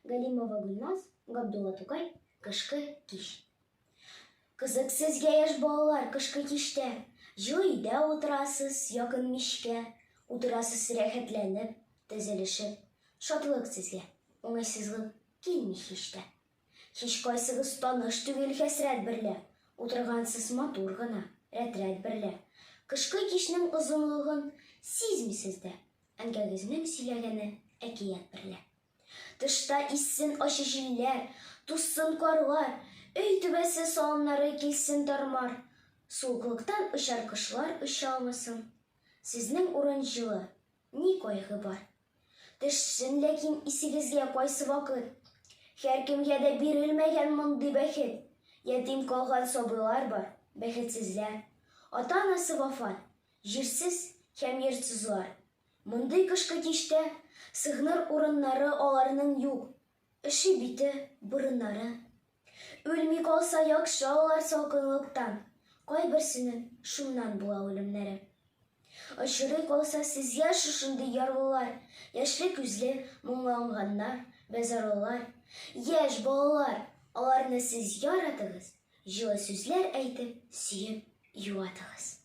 Галимова Гөлназ, Габдулла Тукай, Кышкы кич. Кызык сезгә яшь балалар кышкы кичтә. Җылы өйдә утырасыз, якын мичкә. Утырасыз рәхәтләнеп, тезелешеп. Шатлык сезгә, уңайсызлык килми һич тә. Һичкайсыгыз таныш түгел хәсрәт берлә, Утыргансыз матур гына, рәт-рәт берлә. Кышкы кичнең озынлыгын сизмисез дә, Әнкәгезнең сөйләгәне әкият берлә. Тышта иссен ачы җилләр, тузсын карлар, Өй түбәсе саламнары килсен тар-мар. Суыклыктан очар кошлар оча алмасын. Сезнең урын җылы, ни кайгы бар? Төшсен ләкин исегезгә кайсы вакыт, Һәркемгә дә бирелмәгән мондый бәхет. Ятим калган сабыйлар бар, бәхетсезләр. Ата-анасы вафат, җирсез һәм йортсызлар. Мондый кышкы кичтә сыгыныр урыннары аларның юк. Өши бите, борыннары. Үлми калса яхшы алар салкынлыктан, кайберсенең шуннан була үлемнәре. Очрый калса сезгә шушындый ярлылар, яшьле күзле моңланганнар, бәзарлылар, яшь балалар, аларны сез яратыгыз, җылы сүзләр әйтеп, сөеп юатыгыз.